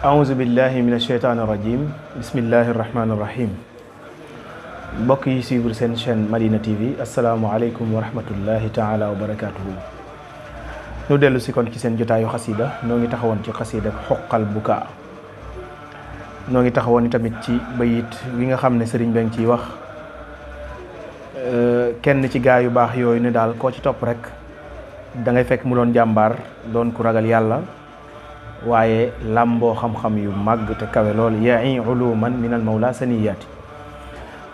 aouzu billahi min asheytaani rajim bismillahi rahmaani rahim. mbokk yi suivre seen chaîne Madina TV asalaamualeykum wa rahmatullahi taala wa barakatuhu. nu dellu si kon ci seen jotaayu xasida noo ngi taxawoon ci xasida xoqal bukaa. noo ngi taxawoon tamit ci bayit wi nga xam ne sëriñ ba ngi ciy wax kenn ci gaa yu baax yooyu ne daal koo ci topp rek da ngay fekk mu doon jàmbaar doon ku ragal yàlla waaye làmboo xam-xam yu màgg te kawe lool ya'i uluman min al mawla saniyaati.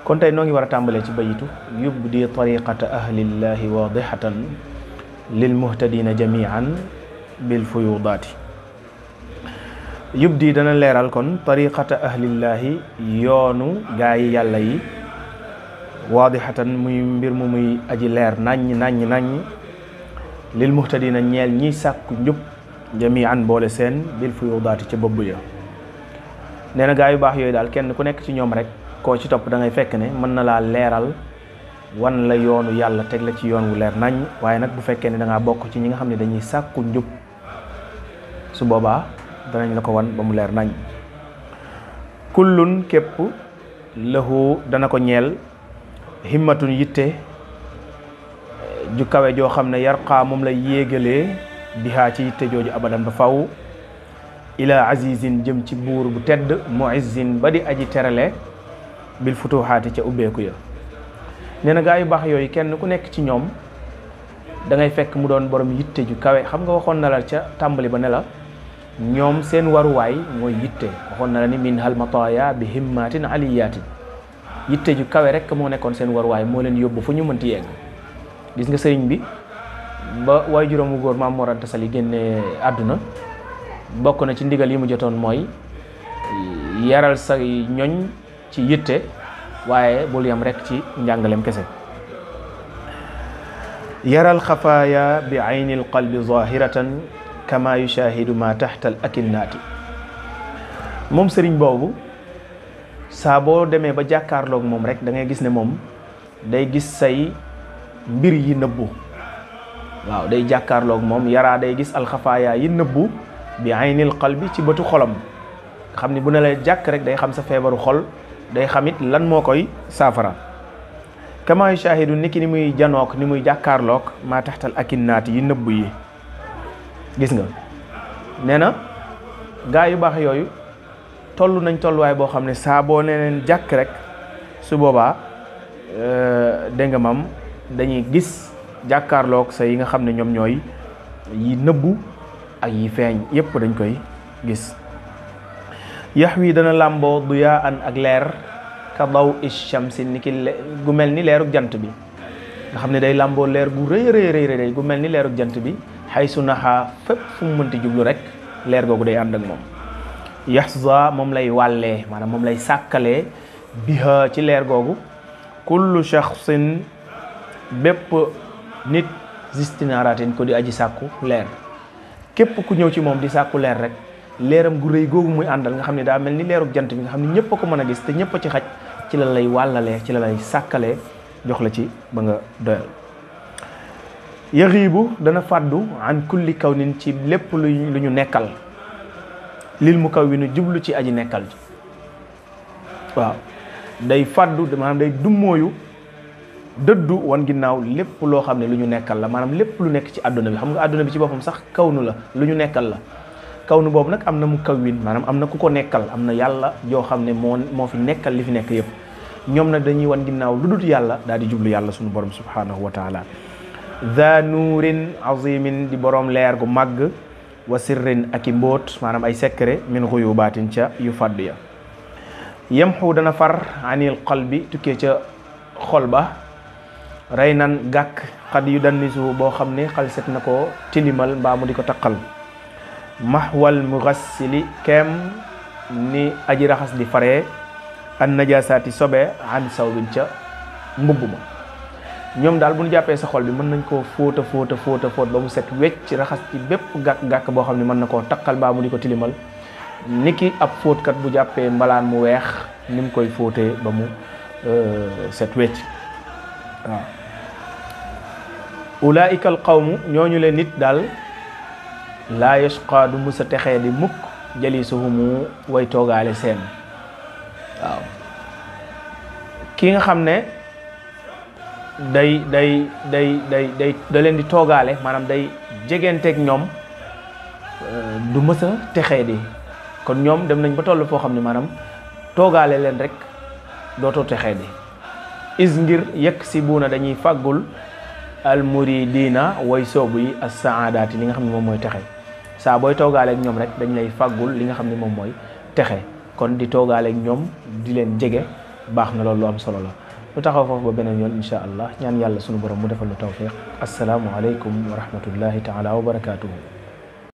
kon tey noo ngi war a tàmbalee ci bayitu yubdi tariqata ahlillahi wadihatan lil muhtadina jamian bil fuyudaati. yubdi dana leeral kon tariqata ahlillahi yoonu gaa yi yàlla yi wadihatan muy mbir mu muy aji leer naññ lil muhtadina ñeel ñiy sàkku njub jamian boole seen bil fuyudaati ca bëbb ya. nee na gaa yu baax yooyu daal kenn ku nekk ci ñoom rek koo ci topp da ngay fekk ne mën na laa leeral wan la yoonu yàlla teg la ci yoon wu leer nañ. waaye nag bu fekkee ne da ngaa bokk ci ñi nga xam ne dañuy sàkku njub su boobaa danañ la ko wan ba mu leer nañ. kullun képp lahu dana ko ñeel himmatun yitte ju kawe joo xam ne yarqaa moom la yéegalee bihaa ci yitte jooju abadan ba faw ila azizin jëm ci buur bu tedd muizzin ba di aji terale bil futuhaati ca ubbeeku ya. nee na gaa yu baax yooyu kenn ku nekk ci ñoom da ngay fekk mu doon borom yitte ju kawe. xam nga waxoon na la ca tàmbali ba ne la ñoom seen waruwaay mooy yitte. waxoon na la ni min hal mataaya bi himmatin aliyatin. yitte ju kawe rek moo nekkoon seen waruwaay moo leen yóbbu fu ñu mënti yegg. gis nga sëriñ bi ba waay juróomu góor Maam Mor Anta Sali génne àdduna bokk na ci ndigal yi mu jotoon mooy yaral sa ñoñ ci yitte waaye bul yam rek ci njàngaleem kese. yaral xafaaya bi aynil qalbi zahiratan kama yushahidu ma taxta al akinnaati. moom sëriñ boobu saa boo demee ba jàkkaarloog moom rek da ngay gis ne moom day gis say mbir yi nëbbu. waaw day jàkkaarloog moom yaraa day gis alxafaaya yi nëbbu bi aynil qalbi ci bëtu xolam. nga xam ni bu ne la jàkk rek day xam sa feebaru xol day xamit lan moo koy saafara. kama yushahidu niki ni muy janook ni muy jàkkaarloog maa taxtal akinnaati yi nëbbu yi. gis nga nee na gaa yu baax yooyu toll nañ tolluwaay boo xam ne saa boo nee leen jàkk rek su boobaa dégg nga mam dañuy gis jàkkaarloog sa yi nga xam ne ñoom ñooy yi nëbbu ak yi feeñ yépp dañ koy gis. yax wi dana làmboo duyaa an ak leer ka daw ishamsi ni ki gu mel ni leerug jant bi. nga xam ne day làmboo leer gu rëy gu mel ni leerug jant bi xay su naxaa fépp fu mu mënti jublu rek leer googu day ànd ak moom. yaxza moom lay wàllee maanaam moom lay sàkkalee biha ci leer googu kullu shaxsin bépp nit zistinaratin ko di aji sàkku leer. képp ku ñëw ci moom di sàkku leer rek leeram gu rëy googu muy àndal nga xam ne daa mel ni leerug jant bi nga xam ne ñëpp a ko mën a gis te ñëpp a ci xaj ci la lay wàllalee ci la lay sàkkalee jox la ci ba nga doyal. yaxiibu dana fàddu an kulli kawnin ci lépp lu ñu nekkal lil mu kaw wi nu jublu ci aji nekkal ji. waaw day fàddu maanaam day dummóoyu dëddu wan ginnaaw lépp loo xam ne lu ñu nekkal la maanaam lépp lu nekk ci àdduna bi. xam nga àdduna bi ci boppam sax kawnu la lu ñu nekkal la. kawnu boobu nag am na mu kawwin maanaam am na ku ko nekkal am na yàlla joo xam ne moo fi nekkal li fi nekk yëpp. ñoom nag dañuy wan ginnaaw lu dut yàlla daal di jublu yàlla sunu borom subhanahu wa taala. dha nuurin azimin di borom leer gu màgg wa sirrin ak i mbóot maanaam ay secret min xuyubaatin ca yu fàddu ya. yamxu dana far anil qalbi tukkee ca xol ba rey nan gàkk xad yu dannisu boo xam ne xalset na ko tilimal mbaa mu di ko taqal. mahwal mugassili kem ni aji raxas di faree an najasaati sobe an sawbin ca mbubb ma. ñoom daal bu ñu jàppee sa xol bi mën nañ koo fóot ba mu set wecc raxas ci bépp gàkk-gàkk boo xam ne mën na koo taqal mbaa mu di ko tilimal niki ab fóotkat bu jàppee mbalaan mu weex ni mu koy fóotee ba mu set wecc. waaw ulaika al qawmu ñooñu le nit daal laa yashqa du musa texee di mukk jalisuhumu way toogaale seen waaw ki nga xam ne day da leen di toogaale maanaam day jegenteeg ñoom du mës a texee di kon ñoom dem nañ ba toll foo xam ne maanaam toogaale leen rek dootoo texee di is ngir yekk si buuna dañuy fàggul al muridina way soobu yi as saadaati li nga xam ne moom mooy texe saa booy toogaaleeg ñoom rek dañ lay fàggul li nga xam ne moom mooy texe kon di toogaaleeg ñoom di leen jege baax na loolu lu am solo la lu taxaw foofu ba beneen yoon insha allah ñaan yàlla sunu borom mu defal lu tawfiq assalaamu aleykum wa rahmatullahi taala wa barakatuhu